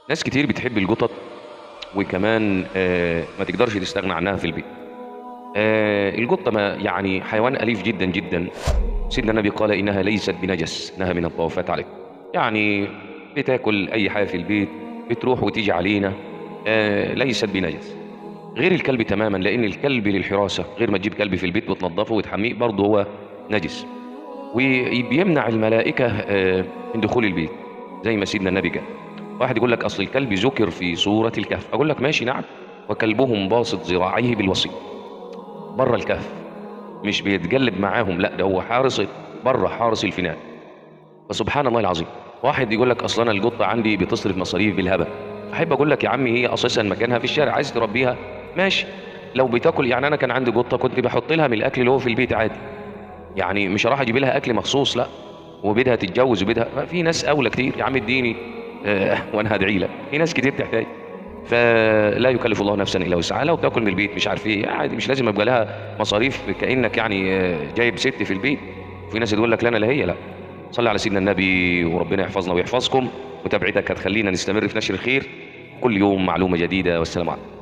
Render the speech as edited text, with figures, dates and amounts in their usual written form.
ناس كتير بتحب القطط، وكمان ما تقدرش تستغنى عنها في البيت. القطة ما يعني حيوان أليف جدا جدا. سيدنا النبي قال إنها ليست بنجس، إنها من الطوافات عليك. يعني بتاكل أي حاجة في البيت، بتروح وتيجي علينا، ليست بنجس. غير الكلب تماما، لأن الكلب للحراسة، غير ما تجيب كلب في البيت وتنظفه وتحميه برضه هو نجس، وبيمنع الملائكة من دخول البيت زي ما سيدنا النبي قال. واحد يقول لك أصل الكلب ذكر في سورة الكهف، أقول لك ماشي نعم، وكلبهم باسط ذراعيه بالوصيد بره الكهف، مش بيتجلب معاهم، لا ده هو حارس بره، حارس الفناء. فسبحان الله العظيم. واحد يقول لك اصل انا القطة عندي بتصرف مصاريف بالهبل، احب اقول لك يا عمي هي اساسا مكانها في الشارع، عايز تربيها ماشي، لو بتاكل. يعني انا كان عندي قطة كنت بحط لها من الاكل اللي هو في البيت عادي، يعني مش راح اجيب لها اكل مخصوص، لا، وبدها تتجوز وبدها، في ناس اولى كتير يا عم اديني وانا هدعي لك، في ناس كتير تحتاج. فلا يكلف الله نفسا الا وسعها، لو بتاكل من البيت مش عارف ايه عادي، مش لازم يبقى لها مصاريف كانك يعني جايب ست في البيت. في ناس تقول لك لا انا لا هي، لا. صلي على سيدنا النبي، وربنا يحفظنا ويحفظكم. متابعتك هتخلينا نستمر في نشر الخير كل يوم معلومة جديدة، والسلام عليكم.